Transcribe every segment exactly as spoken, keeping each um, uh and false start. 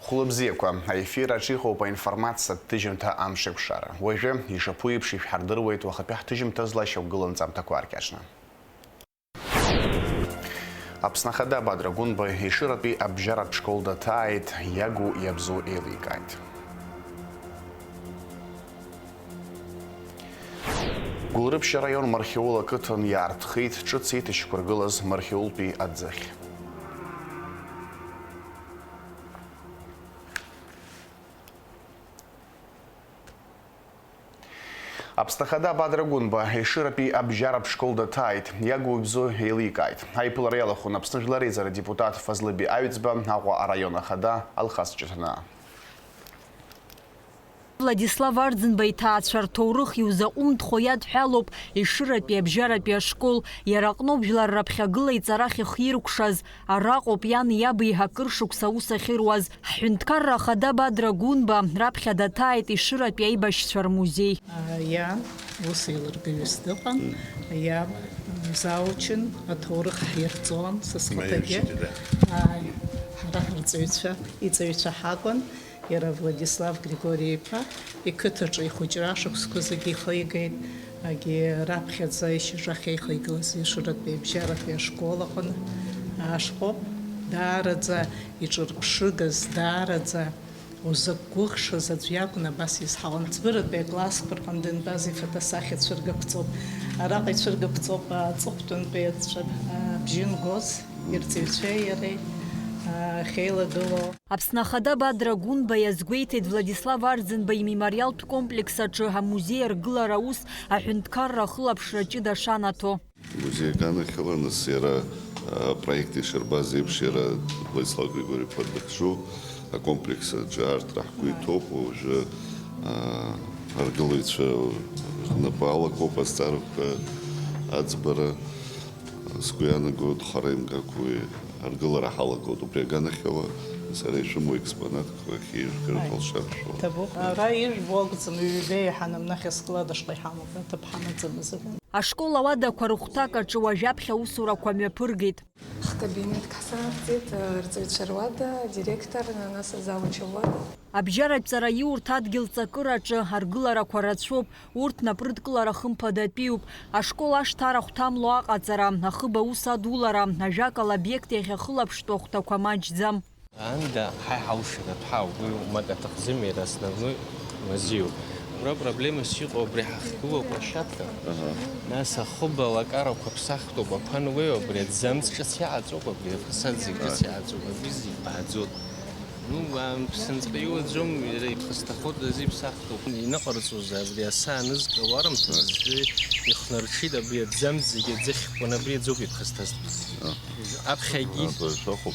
Хәлыбзиақәа, аефир аҿы иҟоуп аинформациатә ҭыжьымҭа Амшеикәшара. Уажәы, ишаԥу еиԥш, ишәҳардыруеит уахатәи ҳҭыжьымҭазла шьақәгыла нҵамҭақәа ааркьаҿны. Аԥсны Ахада Бадра Гәынба Ешыратәи абжьаратә школ даҭааит, иагу иабзоу еиликааит. Гәылрыԥшь араион Мархьаул ақыҭан иаартхеит ҿыц еиҭашьақәыргылаз Мархьаултәи аӡыхь. Аԥсны Ахада Бадра Гәынба Ешыратәи абжьаратә школ даҭааит, иагу иабзоу еиликааит. Аиԥылара иалахәын Аԥсны Жәлар Реизара адепутат Фазлыби Аҩӡба, Аҟәа араион ахада Алхас Ҷыҭанаа. Владислав Арӡынба иҭаацәа рҭоурых иузаҟәымҭхо иадҳәалоуп Ешыратәи абжьаратәи ашкол, иара аҟноуп жәлар раԥхьагыла иҵарахь ихиркәшаз, араҟоуп иан иаби акыр шықәса аус ахьыруаз. Ҳҳәынҭқарра Ахада Бадра Гәынба раԥхьа даҭааит Ешыратәи аибашьцәа рмузеи. Иан ус еилыргаҩыс дыҟан, иаб заучын, аҭоурых ҳирҵон, са схаҭагьы. Ааи, ҳара ҳарҵаҩцәа, иҵаҩцәа ҳакәын. Иара Владислав Григори-иԥа иқыҭаҿы ихәыҷра ашықәсқәа зегьы ихигеит, агьи раԥхьаӡа ишьаҿахьа ихигылаз Ешыратәи абжьаратәи ашкол аҟны ашкол даараӡа иҿырԥшыгаз, даараӡа узықәгәыӷшаз аӡә иакәын абас изҳауан. Ӡбыратәи аклассқәа рҟны дынтәаз ифотосахьа цәыргақәҵоуп. Араҟа ицәыргақәҵоуп аҵыхәтәантәи аҵәа-, абжьы нгоз. Ирҵаҩцәеи иареи, а, ахьеилагылоу. Аԥсны Ахада Бадра Гәынба иазгәеиҭеит Владислав Арӡынба имемориалтә комплекс аҿы амузеи аргылара аус аҳәынҭқарра ахылаԥшра ҷыда шанаҭо. Музеи аганахьала, нас, иара, а, апроект ишырбаз еиԥш, иара Владислав Григори-иԥа дахьчу акомплекс аҿы аартра ҳгәы иҭоуп, уажәы, а, аргылаҩцәа рнапы алакоуп азҵаарақәа аӡбара. Сгәы иаанагоит, хара имгакәа уи аргылара ҳалагоит. Убри аганахьала, сара ишәымоу експонатқәа ахьеижәгара ҳалшар шәоуп. Ҭабуп. Ара ижәбо акәӡам, ҩбеи ҳанамнахь асклад ашҟа иҳамоуп, аҭыԥ ҳамаӡамызт. Ашкол ауадақәа рыхәҭак аҿы уажәаԥхьа аусурақәа мҩаԥыргеит. Ҳкабинетк ҳзаавҵит, рҵаҩцәа руада, адиректор, нас азауч луада. Абжьаратә ҵараиурҭа адгьыл ҵакыраҿы аргыларақәа рацәоуп, урҭ напрыдкылара хымԥадатәиуп. Ашкол ашҭа арахә ҭамло аҟаҵара, ахыб аус адулара, ажәакала, обиект иахьахылаԥштәу ахәҭақәа маҷӡам. Аанда ҳаи ҳаушьаратә ҳауп, уи умак аҭахӡам, иара основной мазеиуп. Абра проблемас иҟоу абри ҳахьгылоу аплощадка, нас ахыб алакарақәа ԥсахтәуп, аԥан уеиуа, абри аӡамц ҿыц иаҟаҵоуп, абри афасад зегь ҿыц иаҟаҵоуп, абри зегь бааӡоит. Ну, ам, ԥсынҵры иуаӡом, иара иԥхасҭахоит, азы иԥсахтәуп. Иныҟарҵоз абри асы анызкыло арымҭазы ихнарҽит абри аӡамц зегьы аӡыхьқәан, абри аӡоуп иԥхасҭазтәыз. Аԥхьагьы.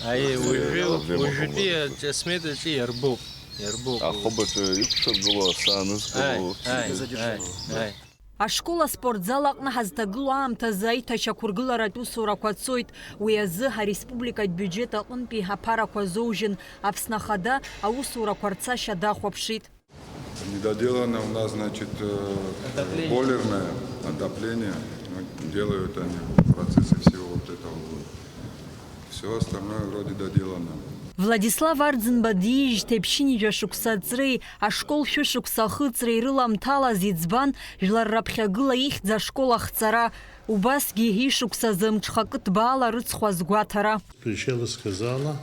Аи, уажәы, уажәтәи аҿ-, асметаҿы иарбоуп, иарбоуп. Ахыбаҿы иқәшәыргыло асы анызкыло. Аи, аи, аи, аи. Ашкол аспортзал аҟны ҳазҭагылоу аамҭазы аиҭашьақәыргыларатә усурақәа цоит. Уи азы ареспубликатә биуџьет аҟынтәи аԥарақәа азоужьын, Аԥсны Ахада аусурақәа рцашьа дахәаԥшит. Недоделано у нас, значит, э, бойлерное отопление. Ну, делают они в процессе всего вот этого года. Всё остальное вроде доделано. Владислав Арӡынба диижьҭеи ԥшьынҩажәа шықәса аҵреи ашкол шәышықәса ахыҵреи рыламҭалаз иӡбан, жәлар раԥхьагыла ихьӡ ашкол ахҵара, убасгьы ишықәсазы мҽхакы ҭбаала рыцхә азгәаҭара. Пришьелы сказала,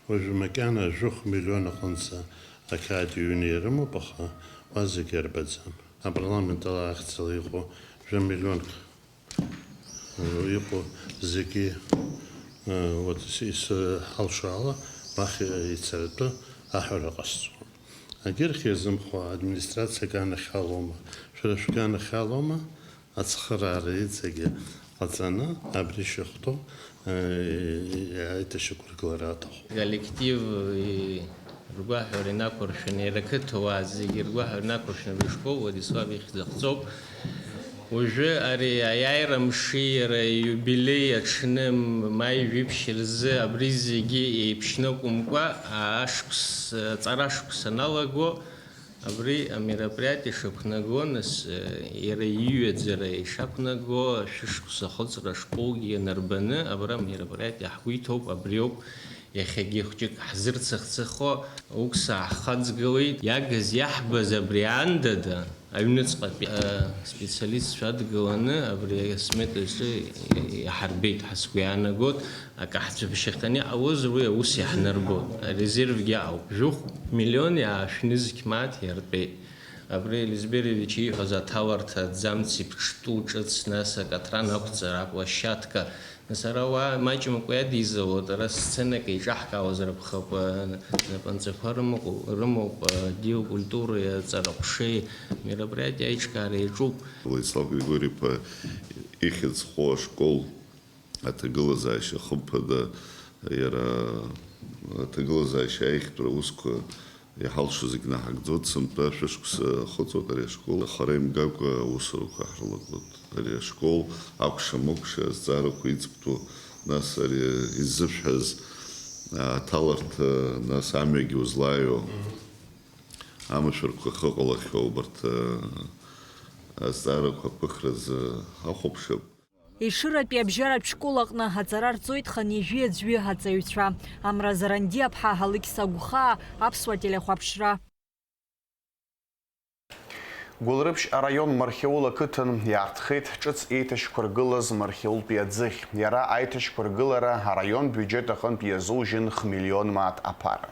уажәы макьана жәохә миллион аҟынӡа ақьаад иҩны ирымоуп, аха уа зегьы арбаӡам. Апарламент ала ахьӡала иҟоу жәа миллионк Иҟоу зегьы, э, вот, ис-, исҳалшо ала, уахь, э, ицаратәы аҳәара ҟасҵон. Агьырхь иазымхо администрациа аганахь ҳалоума, шәара шәганахь ҳалоума, ацхыраара иҵегьы ҟаҵаны, абри шәыхәҭоу, э, аиҭашьақәыргылара аҭахуп. Коллектив, э, Ргәаҳәара инақәыршәаны, иара ақыҭауаа зегьы ргәаҳәара инақәыршәаны абри ашкол Владислав ихьӡ ахҵоуп. Уажәы ари аиааира мши, иара ииубилеи аҽны, маи жәиԥшь рзы абри зегьы еиԥшьны акәымкәа, ашықәс, аҵара ашықәс аналаго, абри амероприатиа шақәнаго, нас, иара иҩаӡара ишақәнаго, ашәышықәса ахыҵра ашколгьы ианарбаны, абра амероприатиа ҳгәы иҭоуп, абриоуп. Иахьагьы хәҷык ҳзырцыхцыхуа, укс ааҳхаҵгылеит. Иагыз иаҳбаз абри аандада, аҩныҵҟатәи, а, специалистцәа адгыланы абри асмета аҿы иҳарбеит ҳәа сгәы иаанагоит. Акы ҳцәыԥшьаханы иҟалозар, уи аус иаҳнарбоит. Арезервгьы ауп. Жәохә миллион иаашәны зқьмаҭ иартәеит. Абри Елизберович ииҳәоз аҭаларҭа аӡамц иԥҽтәу ҿыц, нас акатран ақәҵара, аплощадка, нас ара ауаа маҷымкәа иадиҵалоит, ара сценак еиҿаҳкаауазар акәхап, напынҵақәа рымоуп, рымоуп, адиокультуреи аҵараҟәшеи мероприатиа аиҿкаара иаҿуп. Владислав Григори-иԥа ихьӡ зхоу ашкол аҭагылазаашьа хымԥада, иара аҭагылазаашьа аиӷьтәра аусқәа иҳалшо зегь наҳагӡоит. Сынтәа шәышықәса ахыҵуеит ари ашкол. Хара имгакәа аусурақәа ҳрылатәоит. Ари ашкол акәша-мыкәша азҵаарақәа иӡбтәу, нас ари иззышәҳәаз аҭаларҭа, нас амҩагьы узлааиуа амашәырқәа ахьыҟалахьоу, убарҭ азҵаарақәа аԥыхразы ҳахәаԥшып. Ешыратәи абжьаратә школ аҟны аҵара рҵоит хынҩажәи аӡәы аҵаҩцәа. Амра Зарандиаԥҳа, Алықьса Гәхаа, Аԥсуа телехәаԥшра. Гәылрыԥшь араион Мархьаул ақыҭан иаарҭхеит ҿыц еиҭашьақәыргылаз Мархьаултәи аӡыхь. Иара аиҭашьақәыргылара араион биуџьет аҟынтә иазужьын хмиллион мааҭ аԥара.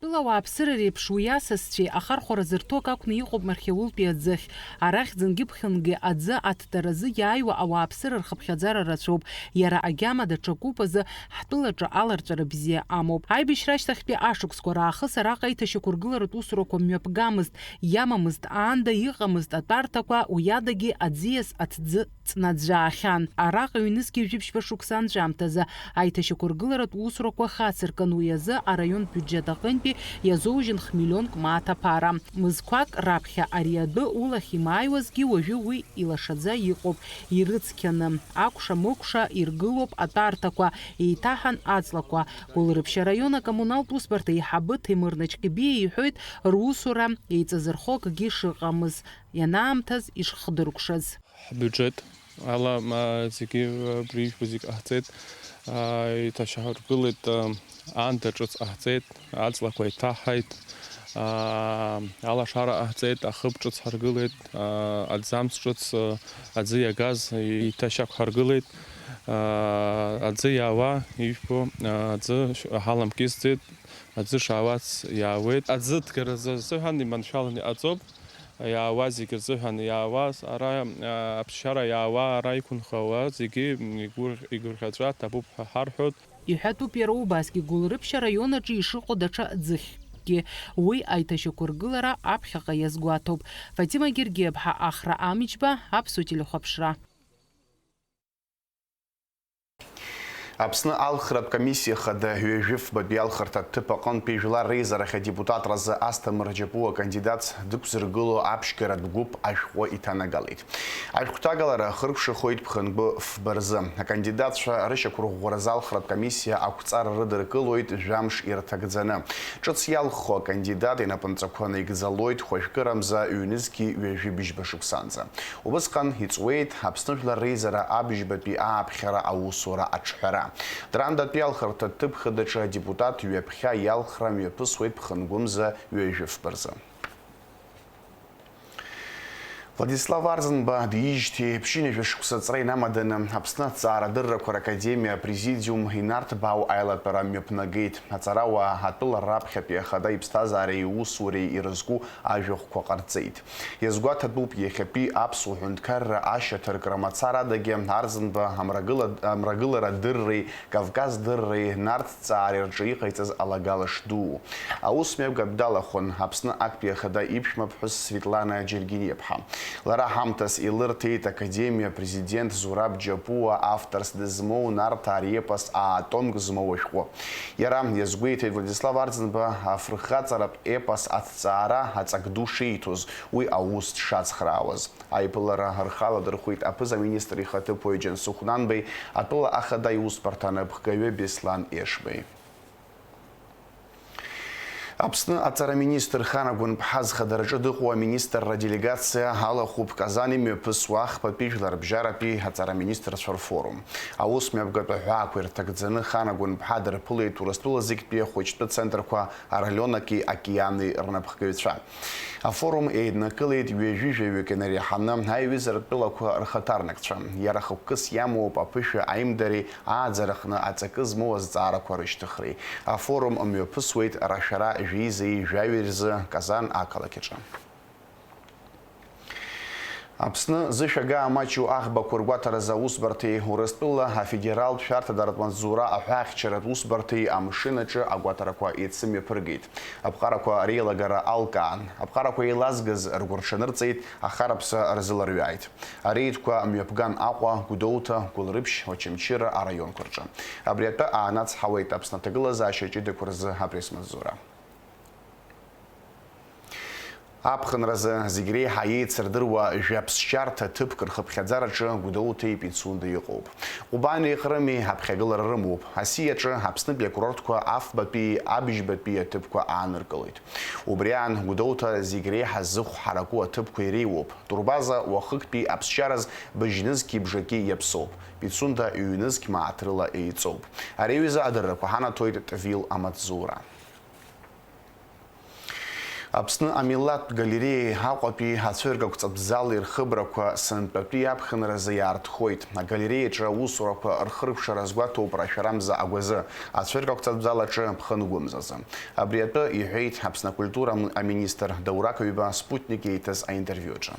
Ҳтәыла ауааԥсыра реиԥш уи асасцәеи ахархәара зырҭо акы акәны иҟоуп Мархьаултәи аӡыхь. Арахь ӡынгьы-ԥхынгьы аӡы аҭдаразы иааиуа ауааԥсыра рхыԥхьаӡара рацәоуп. Иара агьама даҽакуп азы ҳтәылаҿы аларҵәара бзиа амоуп. Аибашьра ашьҭахьтәи ашықәсқәа раахыс араҟа аиҭашьақәыргыларатә усурақәа мҩаԥгамызт, иамамызт, аанда иҟамызт атәарҭақәа, уи адагьы аӡиас аҭӡы ҵнаӡәӡәаахьан. Араҟа ҩнызқьи жәибжьба шықәса анҵәамҭазы аиҭашьақәыргыларатә усурақәа хацыркын, уи азы араионтә биуџьет аҟынтәи иазоужьын хмиллионк мааҭ аԥара. Мызқәак раԥхьа ари адәы улахь имааиуазгьы уажәы уи илашаӡа иҟоуп, ирыцқьаны. Акәша-мыкәша иргылоуп атәарҭақәа, еиҭаҳан аҵлақәа. Гәылрыԥшь араион акоммуналтә усбарҭа аиҳабы Ҭемыр Наҷҟьебиа иҳәоит, русура еиҵазырхо акгьы шыҟамыз, ианаамҭаз ишхдыркәшаз. Ҳбиуџьет ала, ма, зегьы, а, абри ижәбо зегь ҟаҳҵеит. А, еиҭашьақәыргылеит, а, аанда ҿыц ҟаҳҵеит, аҵлақәа еиҭаҳаит, а, алашара ҟаҳҵеит, ахыб ҿыц ҳаргылеит, а, аӡамц ҿыц, а, аӡы иагаз еиҭашьақәҳаргылеит, а, аӡы иаауа, ижәбо, а, аӡы ш-, ҳаламкьысӡеит, аӡы шаауац иаауеит. Аӡы ҭгаразы азыҳәан иманшәаланы иҟаҵоуп. Иаауа зегьы рзыҳәан иаауаз, ара, а, аԥсшьара иаауа, ара иқәынхауа зегьы игәырӷь-, игәырӷьаҵәа ҭабуп ҳәа ҳарҳәоит. Иҳәатәуп иара убасгьы Гәылрыԥшь араион аҿы ишыҟоу даҽа ӡыхькгьы. Уи аиҭашьақәыргылара аԥхьаҟа иазгәаҭоуп. Фатима Гергиаԥҳа, Ахра Амҷба, Аԥсуа телехәаԥшра. Аԥсны алхратә комиссиа хада ҩажәи фбатәи алхырҭатә ҭыԥ аҟынтәи жәлар реизарахь адепутатразы Асҭамыр Џьапуа акандидатс дықәзыргыло аԥшьгаратә гәыԥ ашәҟәы иҭанагалеит. Ашәҟәҭагалара хыркәшахоит ԥхынгәы фба рзы. Акандидатцәа рышьақәырӷәӷәаразы алхратә комиссиа ақәҵара рыдыркылоит жәамш ирҭагӡаны. Ҿыц иалху акандидат инапынҵақәа наигӡалоит хәажәкырамза ҩнызқьи ҩажәи быжьба шықәсанӡа. Убысҟан иҵуеит Аԥсны Жәлар Реизара абыжьбатәи ааԥхьара аусура аҿҳәара. Дырандатәи алхырҭатә ҭыԥ хадаҿы адепутат ҩаԥхьа иалхра мҩаԥысуеит ԥхынгәымза ҩажәи фба рзы. Владислав Арӡынба диижьҭеи ԥшьынҩажәа шықәса аҵра инамаданы Аԥсны аҭҵаарадыррақәа ракадемиа апрезидиум инарҭбаау аилатәара мҩаԥнагеит. Аҵарауаа атәыла раԥхьатәи ахада иԥсҭазаареи иусуреи ирызку ажәахәқәа ҟарҵеит. Иазгәаҭатәуп иахьатәи аԥсуа ҳәынҭқарра ашьаҭаркра мацарадагьы Арӡынба амрагыла-, амрагылара дырреи Кавказ дырреи нарҭҵаареи рҿы иҟаиҵаз алагала шдуу. Аус мҩаԥгатә далахәын Аԥсны актәи ахада иԥшәмаԥҳәыс Светлана Џьергениаԥҳа. Лара ҳамҭас илырҭеит академиа апрезидент Зураб Џьапуа авторс дызмоу Нарҭаа репос аатомк змоу ашәҟәы. Иара иазгәеиҭеит Владислав Арӡынба афырхаҵаратә епос аҭҵаара аҵак ду шиҭоз, уи аус дшацхраауаз. Аиԥылара рхы аладырхәит аԥыза-министр ихаҭыԥуаҩ Џьансыхә Нанбеи, атәыла ахада иусбарҭа анапхгаҩы Беслан Ешбеи. Аԥсны аҵараминистр Хана Гәынԥҳа зхадараҿы дыҟоу аминистрра делегациа алахәуп Казан имҩаԥысуа ахԥатәи жәларбжьаратәи аҵараминистрцәа рфорум. Аусмҩаԥгатә аҳәаақәа ирҭагӡаны Хана Гәынԥҳа дырԥылеит Урыстәыла зегьтәи ахәыҷтәы центрқәа Орлёнаки Океани рнапхгаҩцәа. Афорум еиднакылеит ҩажәи жәаҩык инареиҳаны аиҩызаратә тәылақәа рхаҭарнакцәа. Иара хықәкыс иамоуп аԥышәа аимдареи ааӡарахны аҵакы змоу азҵаарақәа рышьҭыхреи. Афорум мҩаԥысуеит рашәара жәеизаҩи жәаҩеи рзы Казан ақалақь аҿы. Аԥсны зышәага амаҷу аӷбақәа ргәаҭаразы аусбарҭеи Урыстәыла афедералтә шәарҭадаратә маҵзура аҳәаахьчаратә усбарҭеи амшын аҿы агәаҭарақәа еицымҩаԥыргеит. Аԥҟарақәа реилагара алкаан. Аԥҟарақәа еилазгаз ргәырҽанырҵеит ахараԥса рзыларҩааит. Ареидқәа мҩаԥган Аҟәа, Гәдоуҭа, Гәылрыԥшь, Очамчыра араионқәа рҿы. Абри атәы аанацҳауеит Аԥсны аҭагылазаашьа ҷыдақәа рзы апресс-маҵзура. Аԥхынразы зегь реиҳа еицырдыруа жәаԥсшьарҭа ҭыԥк рхыԥхьаӡараҿы Гәдоуҭеи Пицундеи ыҟоуп. Ҟәбани Ҟрыми аԥхьагылара рымоуп. Асиаҿы Аԥснытәи акурортқәа афбатәи абжьбатәи аҭыԥқәа ааныркылоит. Убри аан, Гәдоуҭа зегь реиҳа зыхә ҳараку аҭыԥқәа иреиуоуп. Турбаза уахыктәи аԥсшьараз быжьнызқьи бжаки иаԥсоуп. Пицунда ҩнызқь мааҭ рыла еиҵоуп. Ари аҩыза адыррақәа ҳанаҭоит Тәвил амаҵзура. Аԥсны амилаҭтә галереиеи Аҟәатәи ацәыргақәҵатә зали рхыбрақәа сынтәатәи аԥхынразы иаарҭхоит. Агалереиаҿы аусурақәа рхыркәшара азгәаҭоуп рашәарамза агәазы, ацәыргақәҵатә зал аҿы ԥхынгәымзазы. Абри атәы иҳәеит Аԥсны акультура ам-, аминистр Даур Акаҩба Спутник еиҭаз аинтервиу аҿы.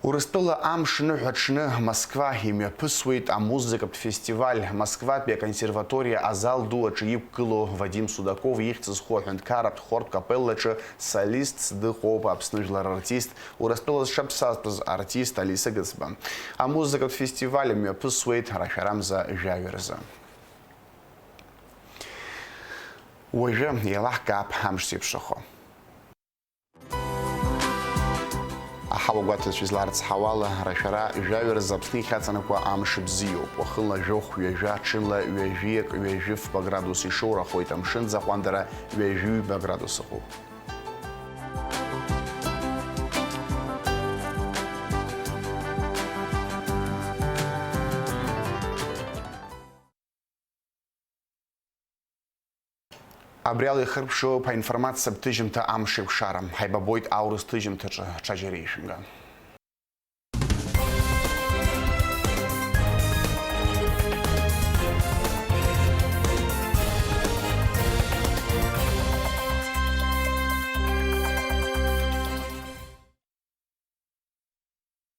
Урыстәыла амш ныҳәа аҽны Москва имҩаԥысуеит амузыкатә фестиваль. Москватәи аконсерваториа азал ду аҿы иқәгылоу Вадим Судаков ихьӡ зху аҳәынҭқарратә хортә капеллаҿы солистс дыҟоуп Аԥсны жәлар артист, Урыстәыла зҽаԥсазтәыз артист Алиса Гыцба. Амузыкатә фестиваль мҩаԥысуеит рашәарамза жәаҩа рзы. Уажәы еилаҳкаап амш зеиԥшрахо. Аҳауа гәаҭацәа изларыцҳауала, рашәара жәаҩа рзы Аԥсны ихьаҵанакуа амш бзиоуп. Уахынла жәохә ҩажәа, ҽынла ҩажәиак, ҩажәи фба градус ишоурахоит, амшын аӡы аҟәандара ҩажәи ҩба градус ыҟоуп. Абри ала ихыркәшоуп аинформациатә ҭыжьымҭа амш еиқәшара. Ҳаибабоит аурыс ҭыжьымҭаҿы, ҽаџьара ишәымга.